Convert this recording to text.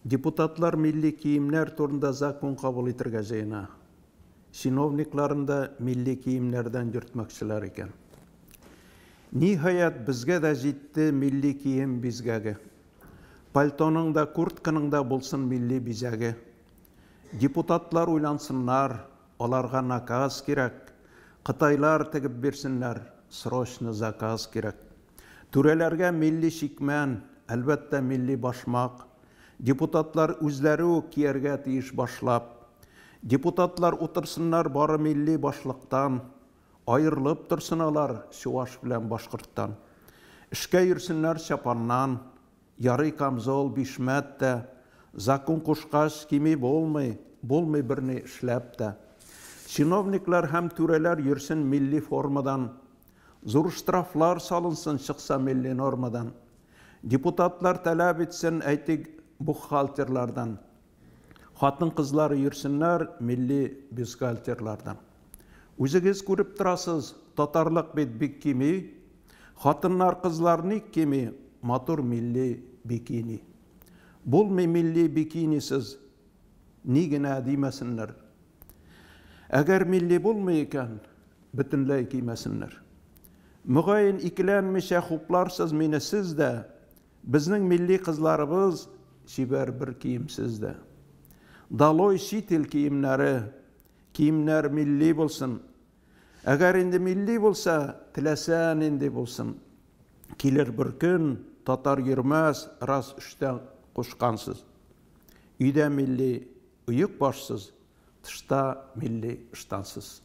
Депутатлар милли киемнәр турында закон кабул итәргә җыена. Чиновникларын да милли киемнәрдән йөртмәкчеләр икән. Ниһаять, безгә дә җитте милли кием бизгәге. Пальтоның да, куртканың да булсын милли бизәге. Депутатлар уйлансыннар, аларга наказ кирәк. Кытайлар тегеп бирсеннәр, срочно заказ кирәк. Түрәләргә милли чикмән, әлбәттә, милли башмак. Депутатлар үзләре үк кияргә тиеш башлап. Депутатлар утырсыннар бары милли башлыктан. Аерылып торсын алар чуваш белән башкорттан. Эшкә йөрсеннәр чапаннан, ярый камзол, бишмәт тә. Закон кушкач, кими булмый, булмый берни эшләп тә. Чиновниклар һәм түрәләр йөрсен милли формадан. Зур штрафлар салынсын чыкса милли нормадан. Депутатлар таләп итсен, әйтик, бухгалтерлардан. Хатын-кызлар йөрсеннәр милли бюстгальтерлардан. Үзегез күреп торасыз, татарлык бит бик кими. Хатыннар, кызлар ник кими матур милли бикини? Булмый милли бикинисыз, ни генә димәсеннәр. Әгәр милли булмый икән, бөтенләй кимәсеннәр. Мөгаен, икеләнмичә хупларсыз мине сез дә, безнең милли кызларыбыз чибәр бер киемсез дә. Долой чит ил киемнәре, киемнәр милли булсын. Әгәр инде милли булса, теләсә нинди булсын. Килер бер көн, татар йөрмәс, раз өчтән кушкансыз. Өйдә милли оекбашсыз, тышта милли ыштансыз.